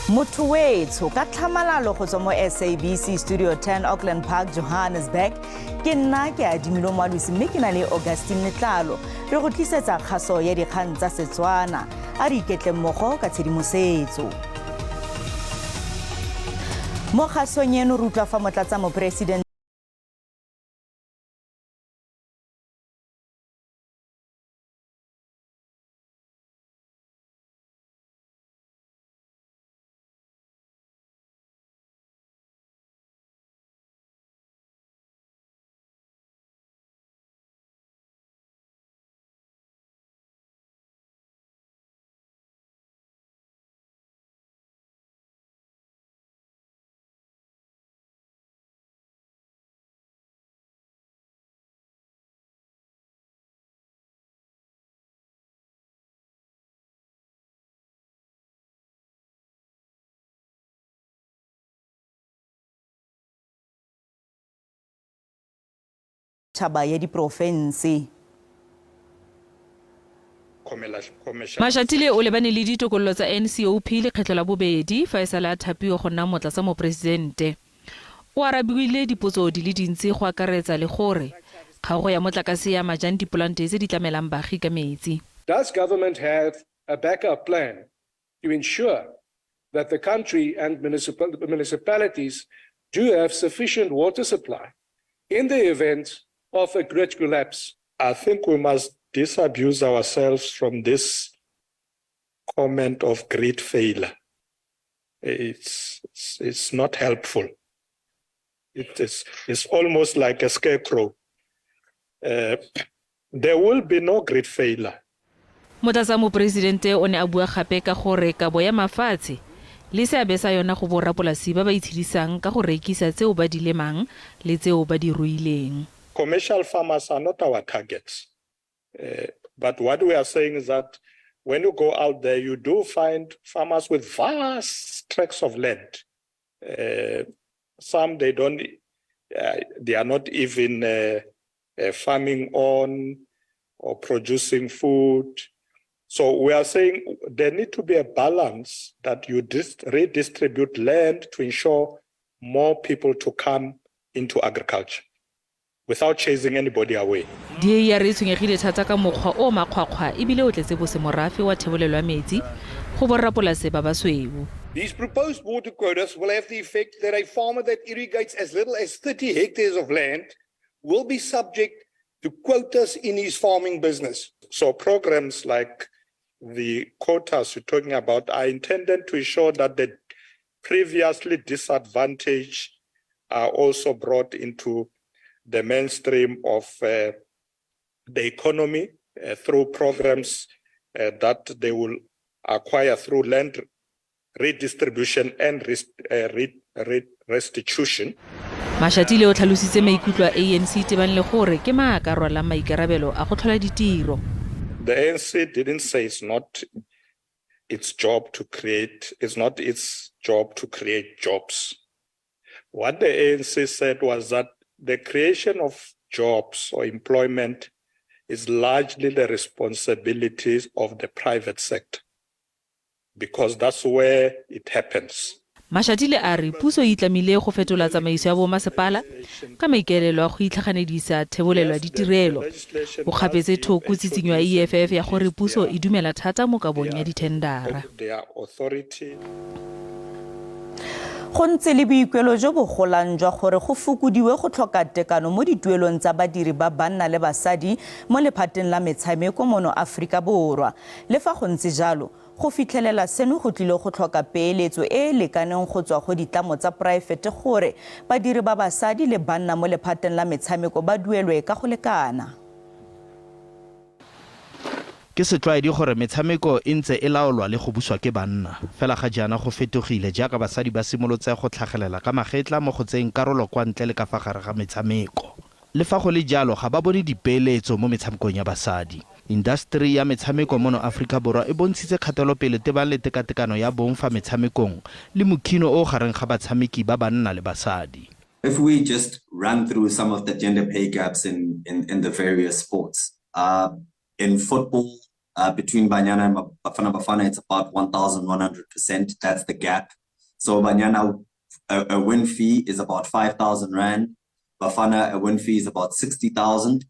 Motho wetsho ka tlhamalalo go tswa mo SABC Studio 10, Auckland Park, Johannesburg. Ke nna ke Adimilo Moalosi mme ke na le Augustine Letlalo. Re go tlisetsa kgaso ya dikgang tsa Setswana. A re iketle mmogo ka tshedimosetso. Mo kgasong eno re utlwa fa motlatsa moporesidente tšhaba ya diporofense. Mashatile o lebane le ditokololo tsa NCOP lekgetlo la bobedi fa e sale a thapiwa go nna motlatsa moporesidente. O arabile dipotso di le dintsi go akaretsa le gore kgaogo ya motlakase e ama jang dipolante tse di tlamelang baagi ka metsi. Does government have a backup plan to ensure that the country and municipalities do have sufficient water supply in the event of a grid collapse? I think we must disabuse ourselves from this comment of grid failure. It's not helpful. It's almost like a scarecrow. There will be no grid failure. Motlatsa moporesidente o ne a bua gape ka gore kabo ya mafatshe le seabe sa yona go borrapolasi ba ba itshedisang ka go rekisa tseo ba di lemang le tseo ba di ruileng. Commercial farmers are not our targets. But what we are saying is that when you go out there, you do find farmers with vast tracts of land. Some they don't, they are not even farming on or producing food. So we are saying there need to be a balance that you redistribute land to ensure more people to come into agriculture without chasing anybody away. DA ya re e tshwenyegile thata ka mokgwa o makgwakgwa ebile o tletse bosemorafe wa thebolelo ya metsi go borrapolase ba basweu. These proposed water quotas will have the effect that a farmer that irrigates as little as 30 hectares of land will be subject to quotas in his farming business. So programs like the quotas you're talking about are intended to ensure that the previously disadvantaged are also brought into the mainstream of the economy through programs that they will acquire through land redistribution and restitution. Mashatile o tlhalositse maikutlo a ANC tebang le gore ke mang a ka rwalang maikarabelo a go tlhola ditiro. The ANC didn't say it's not its job to create, it's not its job to create jobs. What the ANC said was that the creation of jobs or employment is largely the responsibilities of the private sector, because that's where it happens. Mashatile a re puso e itlamile go fetola tsamaiso ya bomasepala ka maikaelelo a go itlhaganedisa thebolelo ya ditirelo. O kgapetse thoko tsitsinyo ya EFF ya gore puso e dumela thata mo kabong ya dithendara. Go ntse le boikuelo jo bo golang jwa gore go fokodiwe go tlhoka tekano mo dituelong tsa badiri ba banna le basadi mo lephateng la metshameko mono Aforika Borwa. Le fa go ntse jalo, go fitlhelela seno go tlile go tlhoka peeletso e e lekaneng go tswa go ditlamo tsa poraefete gore badiri ba basadi le banna mo lephateng la metshameko ba duelwe ka go lekana. Ke setlwaedi gore metshameko e ntse e laolwa le go buswa ke banna. Fela ga jaana go fetogile jaaka basadi ba simolotse go tlhagelela ka magetla mo go tseyeng karolo kwa ntle le ka fa gare ga metshameko. Le fa go le jalo ga ba bone dipeeletso mo metshamekong ya basadi. Indasteri ya metshameko mono Aforika Borwa e bontshitse kgatelopele tebang le tekatekano ya bong fa metshamekong le mokhino o o gareng ga batshameki ba banna le basadi. If we just run through some of the gender pay gaps in the various sports, in football, between Banyana and Bafana Bafana, it's about 1,100%. That's the gap. So Banyana, a win fee is about 5,000 Rand. Bafana, a win fee is about 60,000.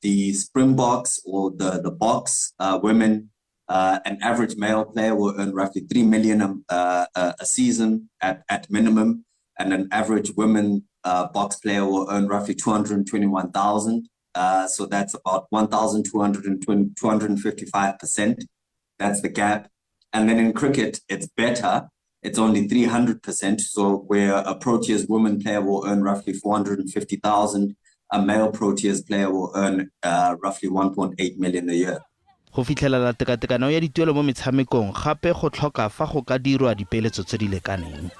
The Springboks or the Boks women, an average male player will earn roughly 3 million a season at minimum, and an average women Boks player will earn roughly 221,000. So that's about 1,255%. That's the gap. And then in cricket, it's better. It's only 300%. So where a Proteas woman player will earn roughly 450,000, a male Proteas player will earn roughly 1.8 million a year. Go fitlhelela tekatekano ya dituelo mo metshamekong gape go tlhoka fa go ka dirwa dipeeletso tse di lekaneng.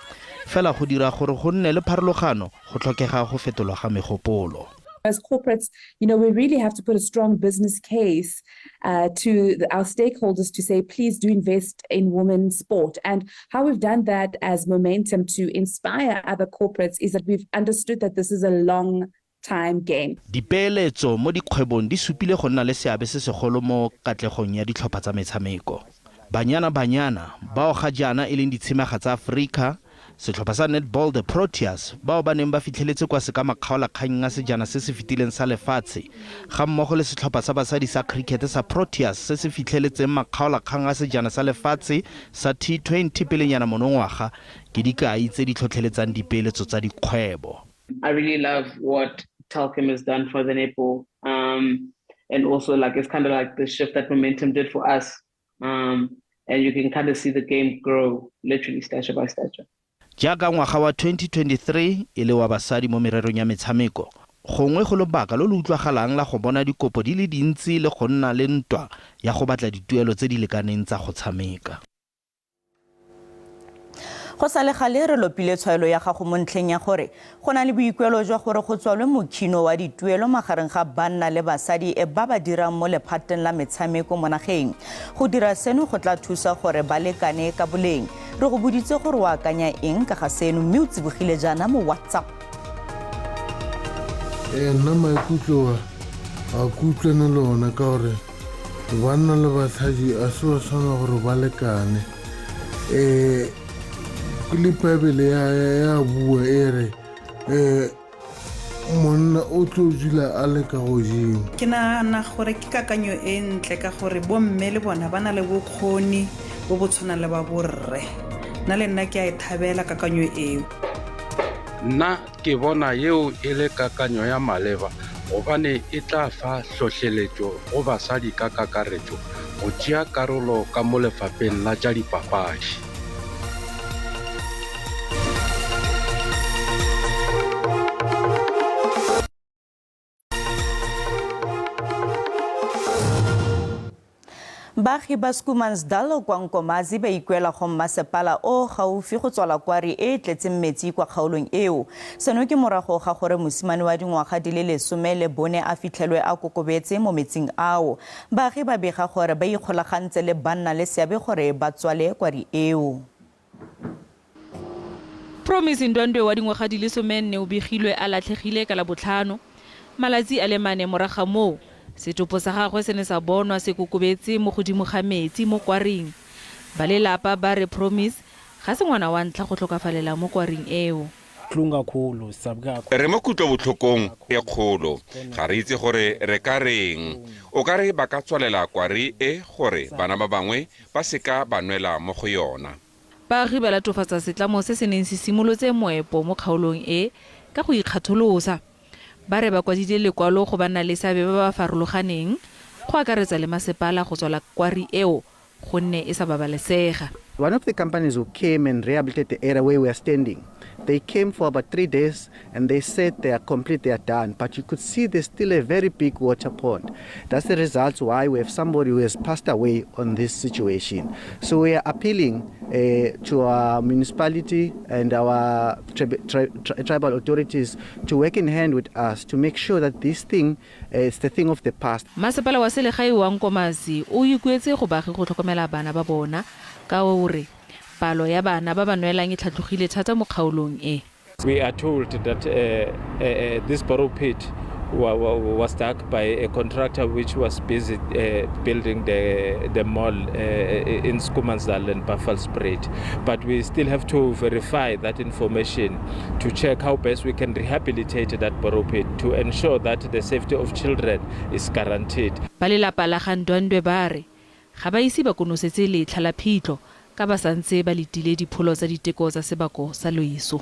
Fela go dira gore go nne le pharologano go tlhokega go fetolwa ga megopolo. As corporates, we really have to put a strong business case to our stakeholders to say, please do invest in women's sport. And how we've done that as Momentum to inspire other corporates is that we've understood that this is a long time game. Dipeeletso mo dikgwebong di supile go nna le seabe se segolo mo katlegong ya ditlhopha tsa metshameko. Banyana Banyana bao ga jaana e leng ditshimega tsa Afrika, setlhopha sa netball the Proteas bao ba neng ba fitlheletse kwa sekamakgaolakgang a sejana se se fetileng sa lefatshe, ga mmogo le setlhopha sa basadi sa cricket sa Proteas se se fitlheletseng makgaolakgang a sejana sa lefatshe sa T20 pelenyana monongwaga, ke dikai tse di tlhotlheletsang dipeeletso tsa dikgwebo. I really love what Telkom has done for the netball, and also like it's kind of like the shift that Momentum did for us, and you can kind of see the game grow literally stature by stature. Jaaka ngwaga wa 2023 e le wa basadi mo mererong ya metshameko, gongwe go lobaka lo lo utlwagalang la go bona dikopo di le dintsi le go nna le ntwa ya go batla dituelo tse di lekaneng tsa go tshameka. Go sa le gale re lopile tshwaelo ya gago mo ntlheng ya gore go na le boikuelo jwa gore go tswalwe mokhino wa dituelo magareng ga banna le basadi ba ba dirang mo lephateng la metshameko mo nageng. Go dira seno go tla thusa gore ba lekane ka boleng. Re go boditse gore o akanya eng ka ga seno, mme o tsibogile jaana mo WhatsApp. Nna maikutlo a kutlwane le ona ka gore banna le basadi a se ba tshwana gore ba lekane. Le Bible ya bua e re monna o tlo dula a le ka godimo. Ke nagana gore ke kakanyo e ntle ka gore bomme le bona ba na le bokgoni bo bo tshwanang le ba borre. Nna le nna ke a e thabela kakanyo eo. Nna ke bona yeo e le kakanyo ya maleba gobane e tla fa hlohleletšo go basadi ka kakaretšo go tšea karolo ka mo lefapheng la tša dipapadi. Baagi ba Schoemansdal kwa Nkomazi ba ikuela go mmasepala o gaufi go tswala kwari e e tletseng metsi kwa kgaolong eo. Seno ke morago ga gore mosimane wa dingwaga di le 14 a fitlhelwe a kokobetse mo metsing ao. Baagi ba bega gore ba ikgolagantse le banna le seabe gore ba tswale kwari eo. Promise Ndwandwe wa dingwaga di le 14 o begilwe a latlhegile ka Labotlhano. Malatsi a le mane morago ga moo, setopo sa gagwe se ne sa bonwa se kokobetse mo godimo ga metsi mo kwaring. Ba lelapa ba re Promise ga se ngwana wa ntlha go tlhokafalela mo kwaring eo. Re mo kutlobotlhokong e kgolo, ga re itse gore re ka reng. O ka re ba ka tswalela kwari e gore bana ba bangwe ba seka ba nwela mo go yona. Baagi ba latofatsa setlamo se se neng se simolotse moepo mo kgaolong e ka go ikgatholosa. Ba re ba kwadile lekwalo go banna le seabe ba ba farologaneng go akaretsa le masepala go tswala kwari eo gonne e sa babalesega. One of the companies who came and rehabilitated the area where we are standing, they came for about 3 days and they said they are complete, they are done. But you could see there's still a very big water pond. That's the result why we have somebody who has passed away on this situation. So we are appealing to our municipality and our tribal authorities to work in hand with us to make sure that this thing is the thing of the past. Masepala wa selegae wa Nkomazi o ikuetse go baagi go tlhokomela bana ba bona ka gore palo ya bana ba ba nwelang e tlhatlogile thata mo kgaolong e. We are told that this borrow pit was dug by a contractor which was busy building the mall in Schoemansdal and Buffelsspruit. But we still have to verify that information to check how best we can rehabilitate that borrow pit to ensure that the safety of children is guaranteed. Ba lelapa la ga Ndwandwe ba re ga ba ise ba konosetse letlha la phitlho ka ba santse ba letile dipholo tsa diteko tsa sebako sa loso.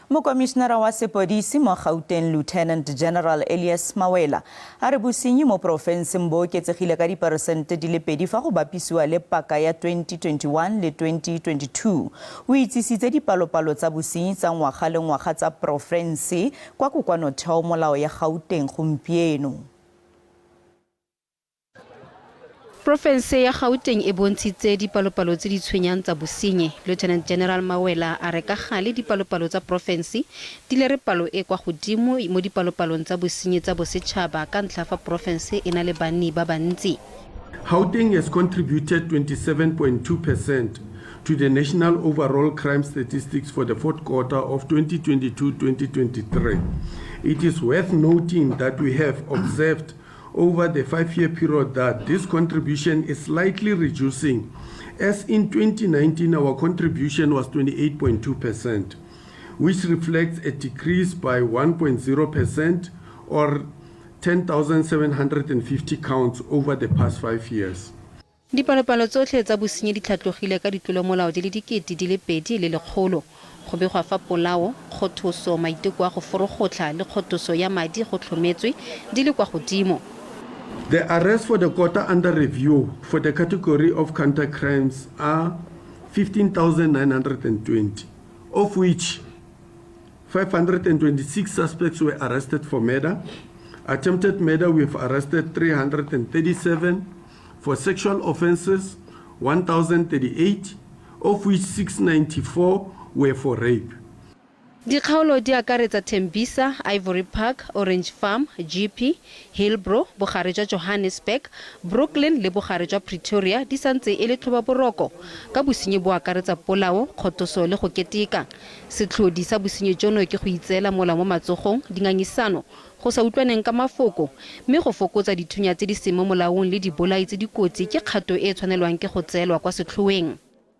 Mokomišenara wa sepodisi mo Gauteng Lieutenant General Elias Mawela a re bosenyi mo porofenseng bo oketsegile ka diperesente di le 2 fa go bapisiwa le paka ya 2021 le 2022. O itsisitse dipalopalo tsa bosenyi tsa ngwaga le ngwaga tsa porofense kwa kokoanotheo molao ya Gauteng gompieno. Porofense ya Gauteng e bontshitse dipalopalo tse di tshwenyang tsa bosenyi. Lieutenant General Mawela a re ka gale dipalopalo tsa porofense di lere palo e kwa godimo mo dipalopalong tsa bosenyi tsa bosetšhaba ka ntlha fa porofense e na le banni ba bantsi. Gauteng has contributed 27.2% to the national overall crime statistics for the fourth quarter of 2022-2023. It is worth noting that we have observed over the 5-year period that this contribution is slightly reducing, as in 2019 our contribution was 28.2%, which reflects a decrease by 1.0% or 10,750 counts over the past 5 years. Dipalopalo tsotlhe tsa bosenyi di tlhatlogile ka ditlolomolao di le 2,100. Go begwa fa polao, kgothoso, maiteko a go forogotlha le kgothoso ya madi go tlhometswe di le kwa godimo. The arrests for the quarter under review for the category of counter crimes are 15,920, of which 526 suspects were arrested for murder. Attempted murder, we have arrested 337. For sexual offenses, 1,038, of which 694 were for rape. Dikgaolo di akaretsa Tembisa, Ivory Park, Orange Farm, GP, Hillbrow, bogare jwa Johannesburg, Brooklyn le bogare jwa Pretoria di santse e le tlhobaboroko ka bosenyi bo akaretsa polao, kgothoso le go keteka. Setlhodi sa bosenyi jono ke go itseela molao mo matsogong, dingangisano, go sa utlwaneng ka mafoko, mme go fokotsa dithunya tse di seng mo molaong le dibolai tse di kotsi ke kgato e e tshwanelwang ke go tseelwa kwa setlhoeng.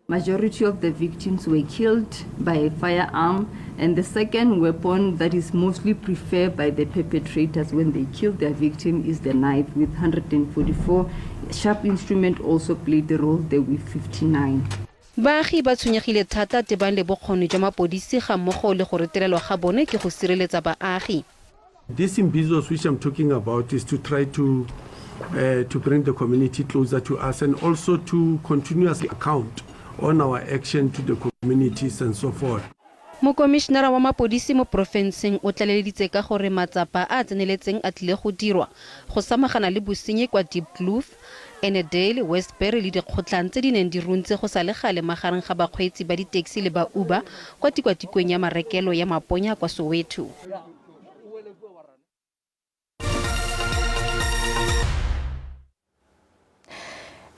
Majority of the victims were killed by a firearm, and the second weapon that is mostly preferred by the perpetrators when they kill their victim is the knife, with 144. Sharp instrument also played the role there with 59. Baagi ba tshwenyegile thata tebang le bokgoni jwa mapodisi ga mmogo le go retelelwa ga bone ke go sireletsa baagi. This imbizos which I'm talking about is to try to bring the community closer to us and also to continuously account on our action to the communities and so forth. Mokomišenara wa mapodisi mo porofenseng o tlaleleditse ka gore matsapa a tseneletseng a tlile go dirwa go samagana le bosenyi kwa Diepkloof, Ennerdale, Westbury le dikgotlhang tse di neng di runtse go sa le gale magareng ga bakgweetsi ba ditaxi le ba Uber kwa tikwatikweng ya marekelo ya Maponya kwa Soweto.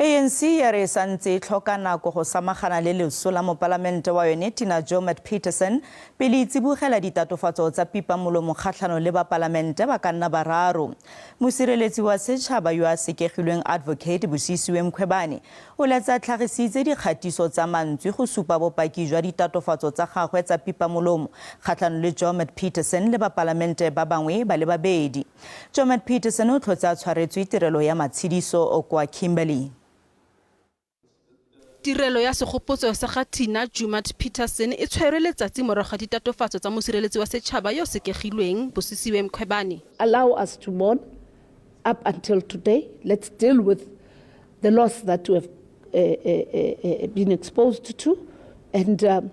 ANC ya re santse e tlhoka nako go samagana le leso la mopalamente wa yone Tina Joemat-Pettersson pele e tsibogela ditatofatso tsa pipamolomo kgatlhanong le bapalamente ba ka nna bararo. Mosireletsi wa setšhaba yo a sekegilweng Advocate Busisiwe Mkhwebane o letsa tlhagisitse dikgatiso tsa mantswe go supa bopaki jwa ditatofatso tsa gagwe tsa pipamolomo kgatlhanong le Joemat-Pettersson le bapalamente ba bangwe ba le babedi. Joemat-Pettersson o tlhotse a tshwaretswe tirelo ya matshediso kwa Kimberley. Tirelo ya segopotso sa ga Tina Joemat-Pettersson e tshwerwe letsatsi morago ga ditatofatso tsa mosireletsi wa setšhaba yo sekegilweng Busisiwe Mkhwebane. Allow us to mourn up until today. Let's deal with the loss that we have been exposed to. And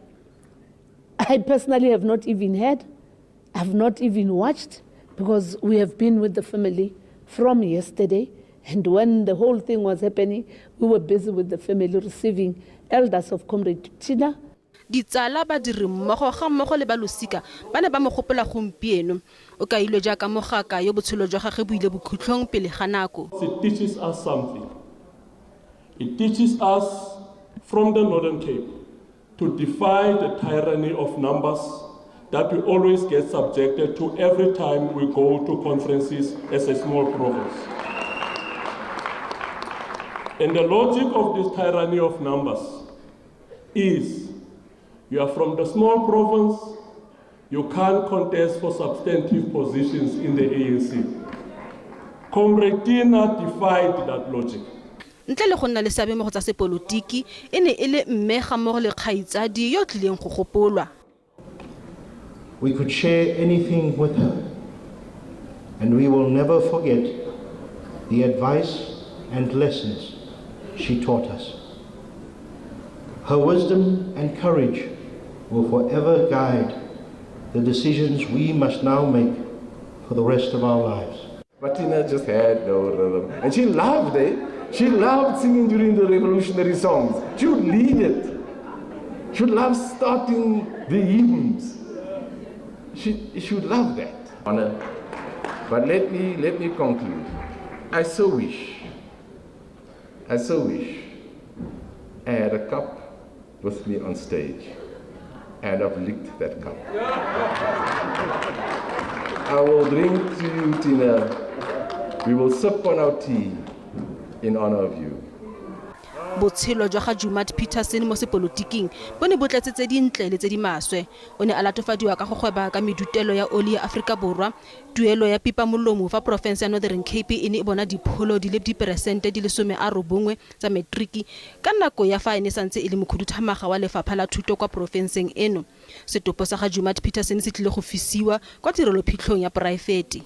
I personally have not even heard, have not even watched, because we have been with the family from yesterday. And when the whole thing was happening, we were busy with the family receiving elders of Comrade Tina. Ditsala badiri mmogo ga mmogo le ba losika ba ne ba mo gopola gompieno. O kailwe jaaka mogaka yo botshelo jwa gagwe bo ile bokhutlhong pele ga nako. It teaches us something. It teaches us from the Northern Cape to defy the tyranny of numbers, that we always get subjected to every time we go to conferences as a small province. And the logic of this tyranny of numbers is you are from the small province, you can't contest for substantive positions in the ANC. Comrade Tina defied that logic. Ntle le go nna le seabe mo go tsa sepolotiki, e ne e le mme ga mmogo le kgaitsadi yo o tlileng go gopolwa. We could share anything with her, and we will never forget the advice and lessons she taught us. Her wisdom and courage will forever guide the decisions we must now make for the rest of our lives. But Tina just had no rhythm. And she loved it. She loved singing during the revolutionary songs. She would lead it. She would love starting the hymns. She would love that. Honor. But let me conclude. I so wish I had a cup with me on stage, and I've licked that cup. I will drink to you, Tina. We will sip on our tea in honor of you. Botshelo jwa ga Joemat Peterson mo sepolotiking bo ne bo tletse tse dintle le tse di maswe. O ne a latofadiwa ka go gweba ka medutelo ya oli ya Aforika Borwa, tuelo ya pipamolomo fa porofense ya Northern Cape e ne e bona dipholo di le diperesente di le 90 tsa matriki ka nako ya fa e ne santse e le mokhuduthamaga wa lefapha la thuto kwa porofenseng eno. Setopo sa ga Joemat Peterson se tlile go fisiwa kwa tirelophitlhong ya poraefete.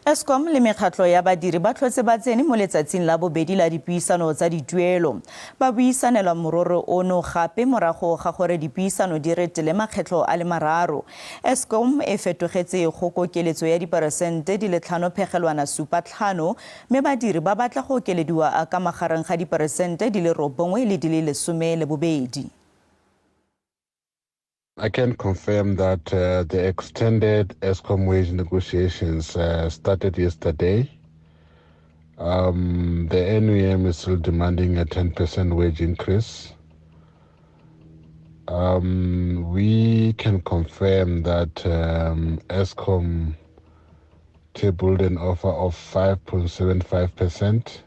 Eskom le mekgatlho ya badiri ba tlhotse ba tsene mo letsatsing la bobedi la dipuisano tsa dituelo. Ba buisanelwa mororo ono gape morago ga gore dipuisano di retele makgetlho a le mararo. Eskom e fetogetse go kokeletso ya diperesente di le 5.75, mme badiri ba batla go okelediwa ka magareng ga diperesente di le 9 le di le 12. I can confirm that the extended Eskom wage negotiations started yesterday. The NUM is still demanding a 10% wage increase. We can confirm that Eskom tabled an offer of 5.75%.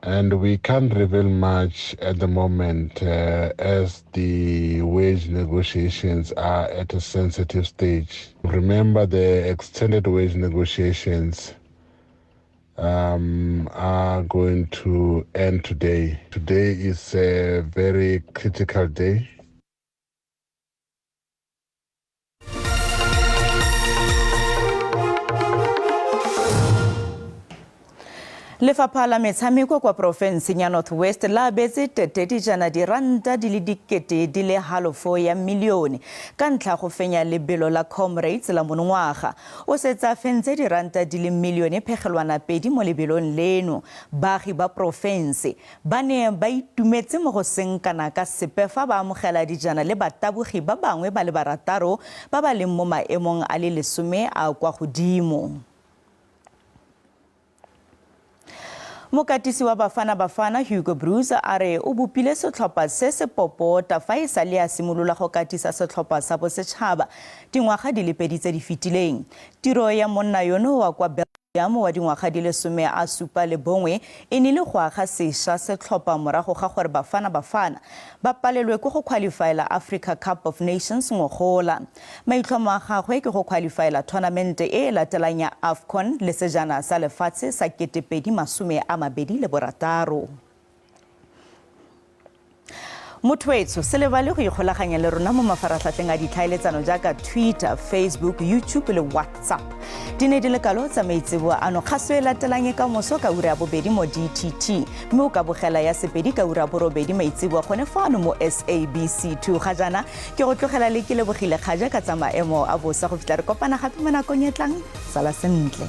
And we can't reveal much at the moment as the wage negotiations are at a sensitive stage. Remember, the extended wage negotiations are going to end today. Today is a very critical day. Lefapha la metshameko kwa porofenseng ya North West la abetse tete dijana diranta di le 50 milione ka ntlha go fenya lebelo la Comrades la monongwaga. O setse a fentse diranta di le milione phegelwana 2 mo lebelong leno. Baagi ba porofense ba ne ba itumetse mo go seng kana ka sepe fa ba amogela dijana le batabogi ba bangwe ba le barataro ba ba leng mo maemong a le 10 a kwa godimo. Mokatisi wa Bafana Bafana Hugo Broos a re o bopile setlhopha se se popota fa e sale a simolola go katisa setlhopha sa bosetšhaba dingwaga di le 2 tse di fetileng. Tiro ya monna yono wa kwa Belgium wa dingwaga di le 71 e ne le go aga sešwa setlhopha morago ga gore Bafana Bafana ba palelwe ke go qualifyela Africa Cup of Nations ngogola. Maitlhomo a gagwe ke go qualifyela tournament e e latelang ya AFCON le sejana sa lefatshe sa 2026. Motho se lebale go ikgolaganya le rona mo mafaratlhatlheng a ditlhaeletsano jaaka Twitter, Facebook, YouTube le WhatsApp. Di ne di le kalo tsa maitseboa ano. Kgaso e latelang e ka moso ka ura ya 2 mo DTT, mme o ka bogela ya 2 ka ura ya 8 maitseboa gone fano mo SABC 2. Ga jaana ke go tlogela le ke lebogile kgaja ka tsa maemo a bosa go fitlha re kopana gape mo nakong e tlang. Sala sentle.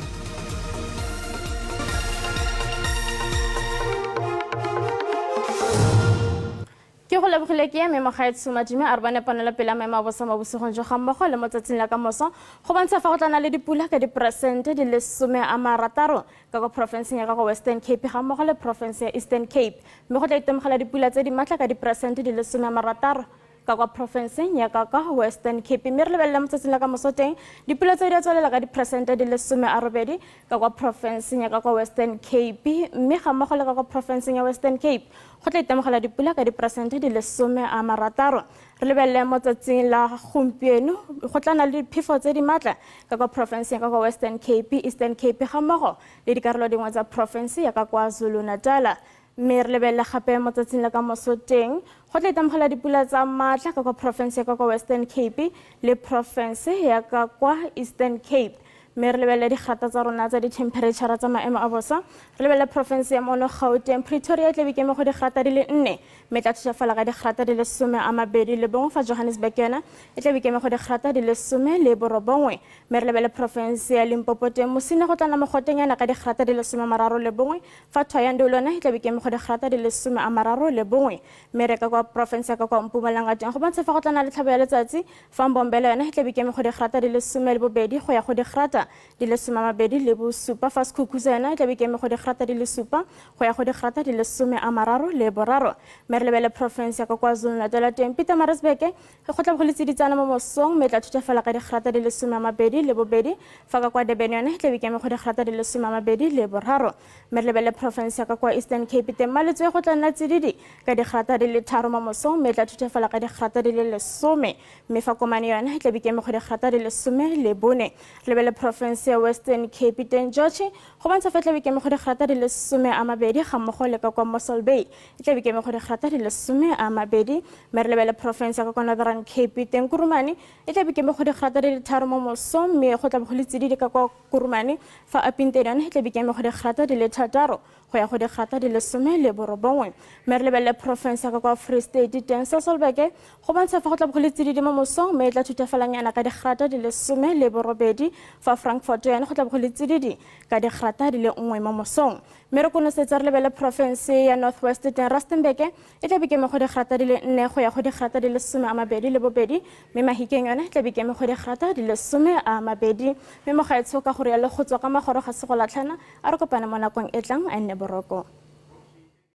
Ke go Lebogile ke eme mogaetsho Madume a re bone ponelopele ya maemo a bosa mo bosigong jo ga mmogo le mo tsatsing la ka moso go bontsha fa go tla na le dipula ka diperesente di le 60 ka kwa porofenseng ya ka kwa Western Cape ga mmogo le porofense ya Eastern Cape, mme go tla itemogela dipula tse di maatla ka diperesente di le 60 ka kwa porofenseng ya ka kwa Western Cape. Mme re lebelele mo tsatsing la ka moso teng, dipula tse di a tswelela ka diperesente di le 80 ka kwa porofenseng ya ka kwa Western Cape, mme ga mmogo le ka kwa porofenseng ya Western Cape go tla itemogela dipula ka diperesente di le 60. Re lebelele mo tsatsing la gompieno, go tla na le diphefo tse di maatla ka kwa porofenseng ya ka kwa Western Cape, Eastern Cape ga mmogo le dikarolo dingwe tsa porofense ya ka kwa Zulu-Natal. Mme re lebelele gape mo tsatsing la ka moso teng, go tla itemogela dipula tsa maatla ka kwa porofense ya ka kwa Western Cape le porofense ya ka kwa Eastern Cape. Mme re lebelele digrata tsa rona tsa dithemphereitšhara tsa maemo a bosa, re lebelele porofense ya mono Gauteng, Pretoria e tlabe ikeme go digrata di le 4, mme tla thutafala ka digrata di le 21, fa Johannesburg yona e tlabe ikeme go digrata di le 19. Mme re lebelele porofense ya Limpopo teng, Mosina go tla nna mogotenyana ka digrata di le 31, fa Thohoyandou le yona e tlabe ikeme go digrata di le 31. Mme re ka kwa porofense ya ka kwa Mpumalanga teng, go bontsha fa go tla nna le tlhabo ya letsatsi, fa Mbombela yona e tlabe ikeme go digrata di le 12 go ya go digrata di le 27, fa Skukuza yona e tlabe ikeme go digrata di le 7 go ya go digrata di le 33. Mme re lebele porofense ya ka kwa Zulu-Natal teng, Pietermaritzburg go tla go le tsiditsana mo mosong, mme e tla thutafala ka digrata di le 22, fa ka kwa Durban yone e tlabe ikeme go digrata di le 23. Mme re lebele porofense ya ka kwa Eastern Cape teng, Maletswai go tla nna tsididi ka digrata di le 3 mo mosong, mme e tla thutafala ka digrata di le 10, mme fa Komane yone e tlabe ikeme go digrata di le 14. Re lebele porofense ya Western Cape teng, George go bontsha fa e tlabe ikeme go digrata di le 20 ga mmogo le ka kwa Mossel Bay e tlabe ikeme go digrata di le 20. Mme re lebele porofense ya ka kwa Northern Cape teng, Kurumane e tlabe ikeme go digrata di le 3 mo mosong, mme go tlabe go le tsididi ka kwa Kurumane, fa Upington yone e tlabe ikeme go digrata di le 6 go ya go digrata di le 19. Mme re lebelele porofense ya ka kwa Free State teng, Sasolburg go bontsha fa go tlabe go le tsididi mo mosong, mme e tla thutafalanyana ka digrata di le 18, fa Frankfort yone go tlabe go le tsididi ka digrata di le 1 mo mosong. Mme re konosetsa re lebelele porofense ya North West teng, Rustenburg e tlabe ikeme go digrata di le 4 go ya go digrata di le 22, mme Mahikeng yone e tlabe ikeme go digrata di le 20. Mme mogaetsho ka go rialo go tswa ka magoro ga se go latlhana, a re kopane mo nakong e tlang, a nne boroko.